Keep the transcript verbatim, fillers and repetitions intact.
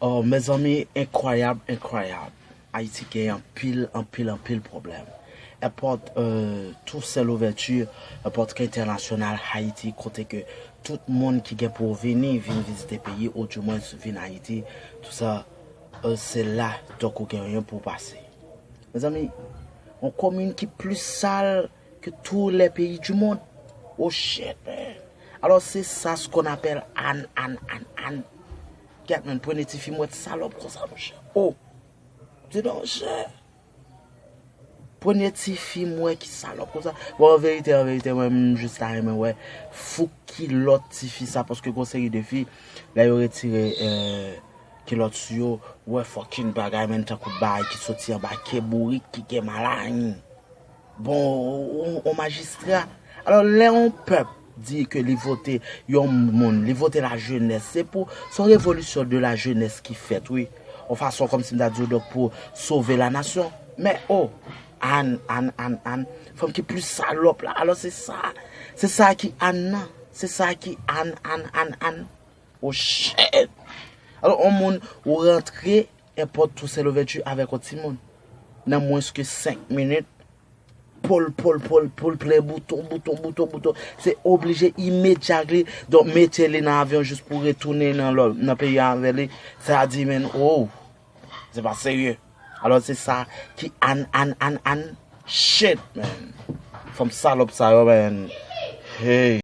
Oh, mezanmi, enkwayab, enkwayab. Ayiti gen anpil, anpil, anpil pwoblèm. Èpòt, euh, Toussaint Louverture, èpòt entènasyonal Ayiti, kote ke tout moun ki gen pou vini, vin vizite peyi, ou dimwens vin Ayiti, tout sa, euh, se la, donk ou genyen pou pase. Mezanmi, yon komin ki plis sal ke tous les pays du monde. Oh shit, man. Alors, c'est ça ce qu'on appelle Ann, Ann, Ann, Ann. Gad, man, premye tifi m wè ki salòp konsa, monchè. Oh, di non, monchè. Premye tifi m wè ki salòp konsa. Bon, an verite, an verite, mwen, m jis ta renmen wè fouk kilòt tifi sa, paske gon seri de fi, lè yo retire, euh, kilòt sou yo, wè fucking bagay, man, tankou bagay ki soti anba ke bourik, ki gen maladi. Bon, on, on majistra. Alò, lè yon pèp di ke li vote yon moun, li vote lajenès, se pou, se yon revolisyon de lajenès ki fèt, wi. Yon fason kòmsi m ta di w, donk, pou sove lanasyon. Men, oh, Ann, Ann, Ann, Ann, fanm ki plis salòp la. Alò, se sa, se sa ki Ann nan. Se sa ki Ann, Ann, Ann, Ann. Oh shit! Alò, yon moun, ou rantre èpòt Toussaint Louverture avèk yon timoun. Nan mwens ke senk minit, pòl, pòl, pòl, pòl, plen bouton, bouton, bouton, bouton. Se oblije immediately, donk, mete li nan avyon jis pou retounen nan lò, nan peyi a avè li. Sa di, men, oh, se pa serye. Alò, se sa ki Ann, Ann, Ann, Ann. Shit, man. Fanm salòp sa yo, man. Hey.